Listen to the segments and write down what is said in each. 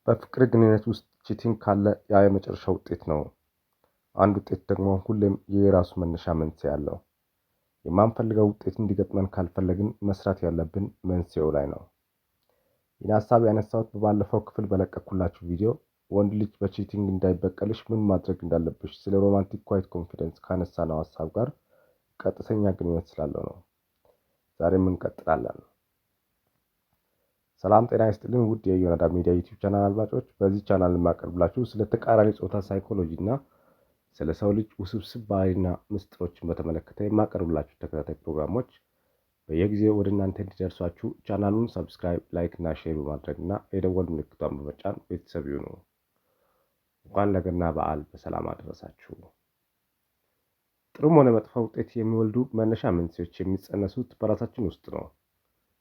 በፍቅር ግንኙነት ውስጥ cheating ካለ ያ የመጨረሻ ውጤት ነው። አንድ ውጤት ደግሞ ሁሌም የራሱ መነሻ መንስኤ አለው። የማንፈልገው ውጤት እንዲገጥመን ካልፈለግን መስራት ያለብን መንስኤው ላይ ነው። ይህን ሀሳብ ያነሳሁት በባለፈው ክፍል በለቀኩላችሁ ቪዲዮ ወንድ ልጅ በ cheating እንዳይበቀልሽ ምን ማድረግ እንዳለብሽ ስለ romantic quiet confidence ካነሳነው ሀሳብ ጋር ቀጥተኛ ግንኙነት ስላለው ነው። ዛሬም እንቀጥላለን። ሰላም ጤና ይስጥልን ውድ የዮናዳ ሚዲያ ዩቲዩብ ቻናል አድማጮች፣ በዚህ ቻናል የማቀርብላችሁ ስለ ተቃራኒ ጾታ ሳይኮሎጂ እና ስለ ሰው ልጅ ውስብስብ ባህሪና ምስጢሮችን በተመለከተ የማቀርብላችሁ ተከታታይ ፕሮግራሞች በየጊዜው ወደ እናንተ እንዲደርሷችሁ ቻናሉን subscribe፣ like እና share በማድረግ እና የደወል ምልክቷን በመጫን ቤተሰብ ይሁኑ። እንኳን ለገና በዓል በሰላም አደረሳችሁ። ጥሩም ሆነ መጥፎ ውጤት የሚወልዱ መነሻ መንስኤዎች የሚጸነሱት በራሳችን ውስጥ ነው።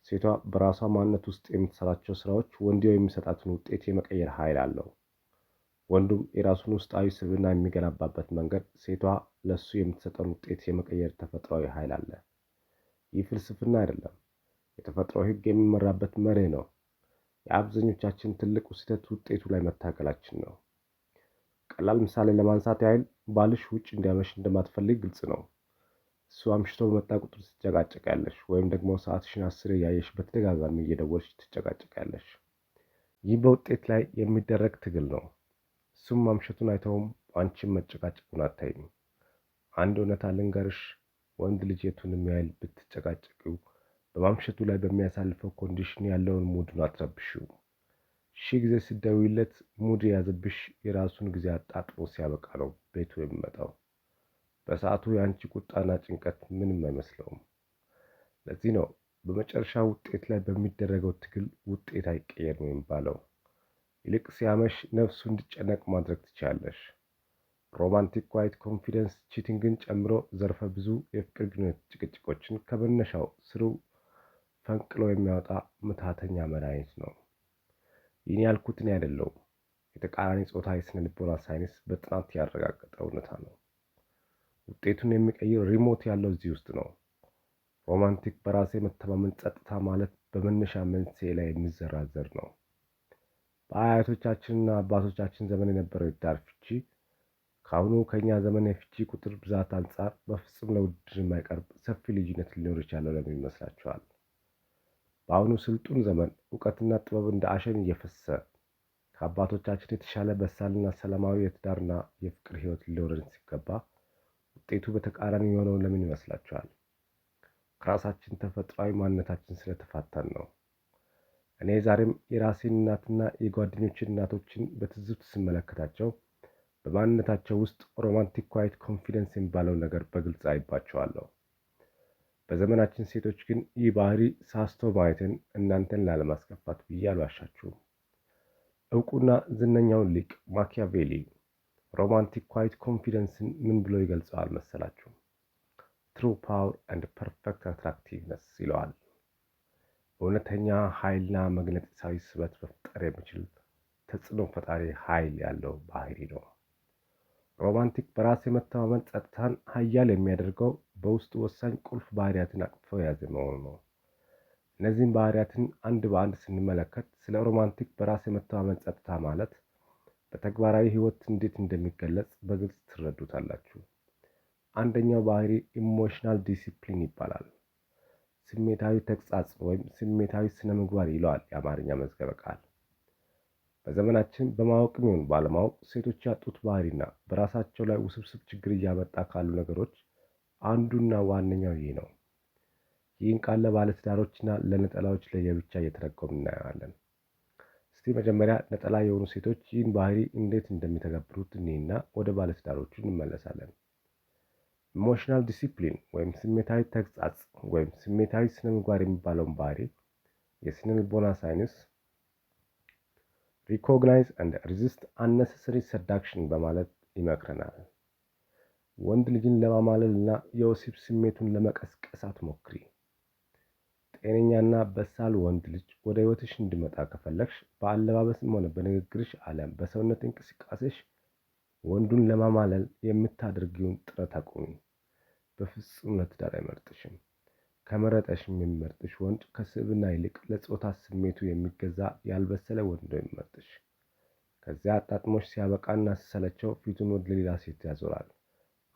ሴቷ በራሷ ማንነት ውስጥ የምትሰራቸው ስራዎች ወንድየው የሚሰጣትን ውጤት የመቀየር ኃይል አለው። ወንዱም የራሱን ውስጣዊ ስብዕና የሚገነባበት መንገድ ሴቷ ለሱ የምትሰጠውን ውጤት የመቀየር ተፈጥሯዊ ኃይል አለ። ይህ ፍልስፍና አይደለም፣ የተፈጥሮ ሕግ የሚመራበት መርህ ነው። የአብዛኞቻችን ትልቁ ስህተት ውጤቱ ላይ መታገላችን ነው። ቀላል ምሳሌ ለማንሳት ያህል ባልሽ ውጭ እንዲያመሽ እንደማትፈልግ ግልጽ ነው። እሱ አምሽቶ በመጣ ቁጥር ትጨቃጨቂያለሽ፣ ወይም ደግሞ ሰዓትሽን አስሬ እያየሽ በተደጋጋሚ እየደወልሽ ትጨቃጨቂያለሽ። ይህ በውጤት ላይ የሚደረግ ትግል ነው። እሱም ማምሸቱን አይተውም፣ አንቺም መጨቃጨቁን አታይም። አንድ እውነታ ልንገርሽ፣ ወንድ ልጅ የቱንም ያህል ብትጨቃጨቂው በማምሸቱ ላይ በሚያሳልፈው condition ያለውን mood ኡን አትረብሺው። ሺህ ጊዜ ስትደውይለት mood የያዘብሽ የራሱን ጊዜ አጣጥሞ ሲያበቃ ነው ቤቱ የሚመጣው። በሰዓቱ የአንቺ ቁጣና ጭንቀት ምንም አይመስለውም። ለዚህ ነው በመጨረሻ ውጤት ላይ በሚደረገው ትግል ውጤት አይቀየርም የሚባለው። ይልቅ ሲያመሽ ነፍሱ እንዲጨነቅ ማድረግ ትችያለሽ። Romantic quiet confidence cheating ን ጨምሮ ዘርፈ ብዙ የፍቅር ግንኙነት ጭቅጭቆችን ከመነሻው ስሩ ፈንቅሎ የሚያወጣ ምትሃተኛ መድኃኒት ነው። ይህን ያልኩት እኔ አይደለሁም። የተቃራኒ ጾታ የስነ ልቦና ሳይንስ በጥናት ያረጋገጠ እውነታ ነው። ውጤቱን የሚቀይር remote ያለው እዚህ ውስጥ ነው። Romantic በራስ የመተማመን ጸጥታ ማለት በመነሻ መንስኤ ላይ የሚዘራ ዘር ነው። በአያቶቻችንና አባቶቻችን ዘመን የነበረው የትዳር ፍቺ ከአሁኑ ከእኛ ዘመን የፍቺ ቁጥር ብዛት አንጻር በፍጹም ለውድድር የማይቀርብ ሰፊ ልዩነት ሊኖር የቻለው ለምን ይመስላችኋል? በአሁኑ ስልጡን ዘመን እውቀትና ጥበብ እንደ አሸን እየፈሰሰ ከአባቶቻችን የተሻለ በሳልና ሰላማዊ የትዳርና የፍቅር ሕይወት ሊኖረን ሲገባ ውጤቱ በተቃራኒ የሆነው ለምን ይመስላችኋል? ከራሳችን ተፈጥሯዊ ማንነታችን ስለተፋታን ነው። እኔ ዛሬም የራሴን እናትና የጓደኞችን እናቶችን በትዝብት ስመለከታቸው በማንነታቸው ውስጥ romantic quiet confidence የሚባለው ነገር በግልጽ አይባቸዋለሁ። በዘመናችን ሴቶች ግን ይህ ባህሪ ሳስቶ ማየትን እናንተን ላለማስከፋት ብዬ አልዋሻችሁም። እውቁና ዝነኛውን ሊቅ ማኪያቬሊ romantic quiet confidence ን ምን ብሎ ይገልጸዋል መሰላችሁ? True power and perfect attractiveness ይለዋል። እውነተኛ ኃይልና መግነጢሳዊ ስበት መፍጠር የሚችል ተጽዕኖ ፈጣሪ ኃይል ያለው ባህሪ ነው። Romantic በራስ የመተማመን ጸጥታን ኃያል የሚያደርገው በውስጡ ወሳኝ ቁልፍ ባህሪያትን አቅፎ የያዘ መሆኑ ነው። እነዚህን ባህሪያትን አንድ በአንድ ስንመለከት ስለ romantic በራስ የመተማመን ጸጥታ ማለት በተግባራዊ ሕይወት እንዴት እንደሚገለጽ በግልጽ ትረዱታላችሁ። አንደኛው ባህሪ emotional discipline ይባላል። ስሜታዊ ተግሳጽ ወይም ስሜታዊ ስነ ምግባር ይለዋል የአማርኛ መዝገበ ቃል። በዘመናችን በማወቅም ይሁን ባለማወቅ ሴቶች ያጡት ባህሪና በራሳቸው ላይ ውስብስብ ችግር እያመጣ ካሉ ነገሮች አንዱና ዋነኛው ይህ ነው። ይህን ቃል ለባለትዳሮችና ለነጠላዎች ለየብቻ እየተረጎምን እናየዋለን። እስቲ መጀመሪያ ነጠላ የሆኑ ሴቶች ይህን ባህሪ እንዴት እንደሚተገብሩት እኔና ወደ ባለትዳሮቹ እንመለሳለን። Emotional discipline ወይም ስሜታዊ ተግሳጽ ወይም ስሜታዊ ስነ ምግባር የሚባለውን ባህሪ የስነ ልቦና ሳይንስ recognize and resist unnecessary seduction በማለት ይመክረናል። ወንድ ልጅን ለማማለል እና የወሲብ ስሜቱን ለመቀስቀስ አትሞክሪ። ጤነኛና በሳል ወንድ ልጅ ወደ ሕይወትሽ እንዲመጣ ከፈለግሽ በአለባበስም ሆነ በንግግርሽ አሊያም በሰውነት እንቅስቃሴሽ ወንዱን ለማማለል የምታደርጊውን ጥረት አቁሚ። በፍጹም ለትዳር አይመርጥሽም። ከመረጠሽም የሚመርጥሽ ወንድ ከስብዕና ይልቅ ለጾታ ስሜቱ የሚገዛ ያልበሰለ ወንድ ነው የሚመርጥሽ። ከዚያ አጣጥሞሽ ሲያበቃና ሲሰለቸው ፊቱን ወደ ሌላ ሴት ያዞራል።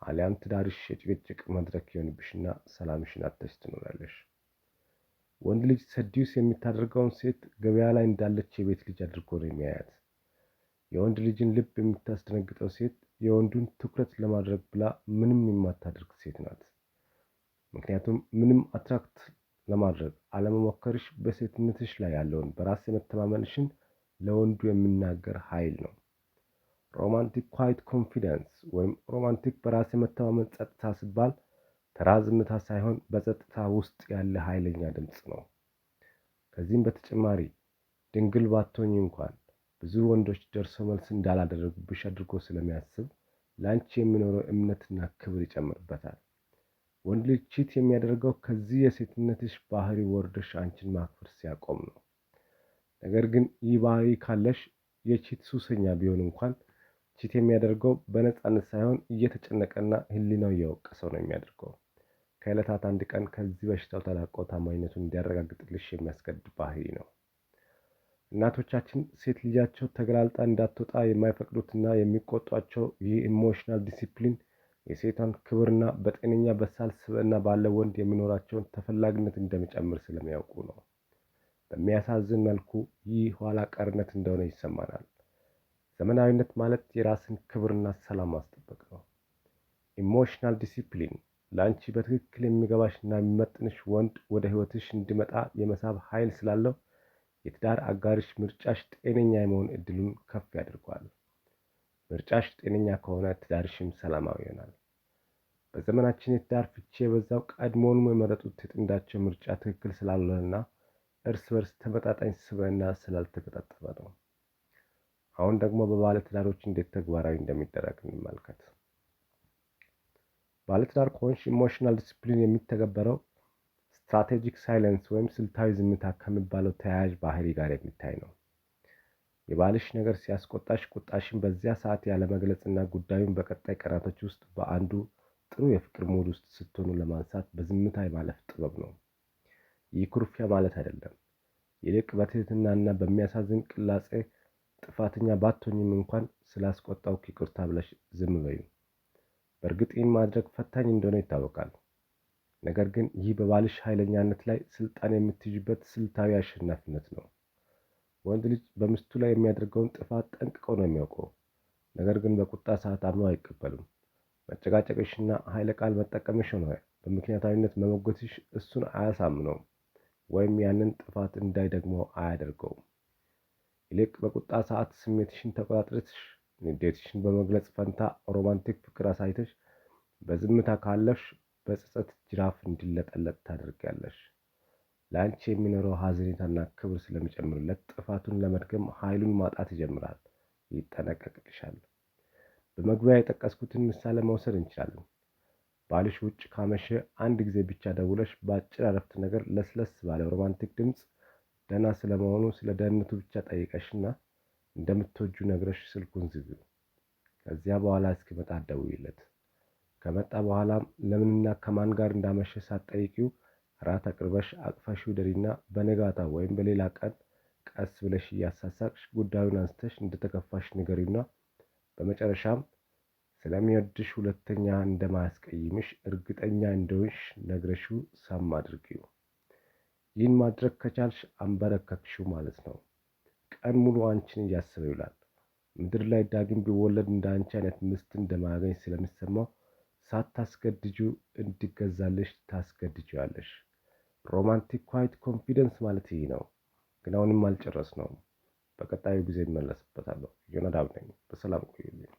አሊያም ትዳርሽ የጭቅጭቅ መድረክ ይሆንብሽና ሰላምሽን አጥተሽ ትኖሪያለሽ። ወንድ ልጅ seduce የምታደርገውን ሴት ገበያ ላይ እንዳለች የቤት ልጅ አድርጎ ነው የሚያያት። የወንድ ልጅን ልብ የምታስደነግጠው ሴት የወንዱን ትኩረት ለማድረግ ብላ ምንም የማታደርግ ሴት ናት። ምክንያቱም ምንም attract ለማድረግ አለመሞከርሽ በሴትነትሽ ላይ ያለውን በራስ የመተማመንሽን ለወንዱ የሚናገር ኃይል ነው። Romantic quiet confidence ወይም romantic በራስ የመተማመን ጸጥታ ሲባል ተራ ዝምታ ሳይሆን በጸጥታ ውስጥ ያለ ኃይለኛ ድምፅ ነው። ከዚህም በተጨማሪ ድንግል ባትሆኚ እንኳን ብዙ ወንዶች ደርሶ መልስ እንዳላደረጉብሽ አድርጎ ስለሚያስብ ለአንቺ የሚኖረው እምነትና ክብር ይጨምርበታል። ወንድ ልጅ cheat የሚያደርገው ከዚህ የሴትነትሽ ባህሪ ወርደሽ አንቺን ማክበር ሲያቆም ነው። ነገር ግን ይህ ባህሪ ካለሽ የ cheat ሱሰኛ ቢሆን እንኳን cheat የሚያደርገው በነፃነት ሳይሆን እየተጨነቀና ሕሊናው እየወቀሰው ነው የሚያደርገው። ከዕለታት አንድ ቀን ከዚህ በሽታው ተላቆ ታማኝነቱን እንዲያረጋግጥልሽ የሚያስገድድ ባህሪ ነው። እናቶቻችን ሴት ልጃቸው ተገላልጣ እንዳትወጣ የማይፈቅዱትና የሚቆጧቸው ይህ emotional discipline የሴቷን ክብርና በጤነኛ በሳል ስብዕና ባለው ወንድ የሚኖራቸውን ተፈላጊነት እንደሚጨምር ስለሚያውቁ ነው። በሚያሳዝን መልኩ ይህ ኋላ ቀርነት እንደሆነ ይሰማናል። ዘመናዊነት ማለት የራስን ክብርና ሰላም ማስጠበቅ ነው። Emotional discipline ለአንቺ በትክክል የሚገባሽና የሚመጥንሽ ወንድ ወደ ህይወትሽ እንዲመጣ የመሳብ ኃይል ስላለው የትዳር አጋርሽ ምርጫሽ ጤነኛ የመሆን እድሉን ከፍ ያደርገዋል። ምርጫሽ ጤነኛ ከሆነ ትዳርሽም ሰላማዊ ይሆናል። በዘመናችን የትዳር ፍቺ የበዛው ቀድሞውኑ የመረጡት የጥንዳቸው ምርጫ ትክክል ስላልሆነና እርስ በርስ ተመጣጣኝ ስብዕና ስላልተገጣጠመ ነው። አሁን ደግሞ በባለ ትዳሮች እንዴት ተግባራዊ እንደሚደረግ እንመልከት። ባለትዳር ከሆንሽ emotional discipline የሚተገበረው strategic silence ወይም ስልታዊ ዝምታ ከሚባለው ተያያዥ ባህሪ ጋር የሚታይ ነው። የባልሽ ነገር ሲያስቆጣሽ ቁጣሽን በዚያ ሰዓት ያለመግለጽና ጉዳዩን በቀጣይ ቀናቶች ውስጥ በአንዱ ጥሩ የፍቅር mood ውስጥ ስትሆኑ ለማንሳት በዝምታ የማለፍ ጥበብ ነው። ይህ ኩርፊያ ማለት አይደለም። ይልቅ በትህትናና በሚያሳዝን ቅላጼ ጥፋተኛ ባትሆኝም እንኳን ስላስቆጣሁህ ይቅርታ ብለሽ ዝም በዪው። በእርግጥ ይህን ማድረግ ፈታኝ እንደሆነ ይታወቃል። ነገር ግን ይህ በባልሽ ኃይለኛነት ላይ ስልጣን የምትይዥበት ስልታዊ አሸናፊነት ነው። ወንድ ልጅ በሚስቱ ላይ የሚያደርገውን ጥፋት ጠንቅቆ ነው የሚያውቀው። ነገር ግን በቁጣ ሰዓት አምኖ አይቀበልም። መጨቃጨቅሽና ኃይለ ቃል መጠቀምሽ ሆነ በምክንያታዊነት መሞገትሽ እሱን አያሳምነውም ወይም ያንን ጥፋት እንዳይደግመው አያደርገውም። ይልቅ በቁጣ ሰዓት ስሜትሽን ተቆጣጥረሽ ንዴትሽን በመግለጽ ፈንታ romantic ፍቅር አሳይተሽ በዝምታ ካለፍሽ በጸጸት ጅራፍ እንዲለጠለጥ ታደርጊያለሽ። ለአንቺ የሚኖረው ሐዘኔታና ክብር ስለሚጨምርለት ጥፋቱን ለመድገም ኃይሉን ማጣት ይጀምራል፣ ይጠነቀቅልሻል። በመግቢያ የጠቀስኩትን ምሳሌ መውሰድ እንችላለን። ባልሽ ውጭ ካመሸ አንድ ጊዜ ብቻ ደውለሽ በአጭር አረፍተ ነገር ለስለስ ባለ romantic ድምፅ ደህና ስለመሆኑ ስለ ደህንነቱ ብቻ ጠይቀሽና እንደምትወጂው ነግረሽ ስልኩን ዝጊው። ከዚያ በኋላ እስኪመጣ ደውዪለት። ከመጣ በኋላም ለምንና ከማን ጋር እንዳመሸ ሳትጠይቂው እራት አቅርበሽ አቅፈሽው እደሪና በነጋታው ወይም በሌላ ቀን ቀስ ብለሽ እያሳሳቅሽ ጉዳዩን አንስተሽ እንደተከፋሽ ንገሪውና በመጨረሻም ስለሚወድሽ ሁለተኛ እንደማያስቀይምሽ እርግጠኛ እንደሆንሽ ነግረሽው ሳም አድርጊው። ይህን ማድረግ ከቻልሽ አንበረከክሽው ማለት ነው። ቀን ሙሉ አንቺን እያሰበ ይውላል። ምድር ላይ ዳግም ቢወለድ እንደ አንቺ አይነት ሚስት እንደማያገኝ ስለሚሰማው ሳታስገድጂው እንዲገዛልሽ ታስገድጂዋለሽ። Romantic quiet confidence ማለት ይህ ነው። ግን አሁንም አልጨረስነውም። በቀጣዩ ጊዜ እመለስበታለሁ። ዮናዳብ ነኝ። በሰላም ቆዩልኝ።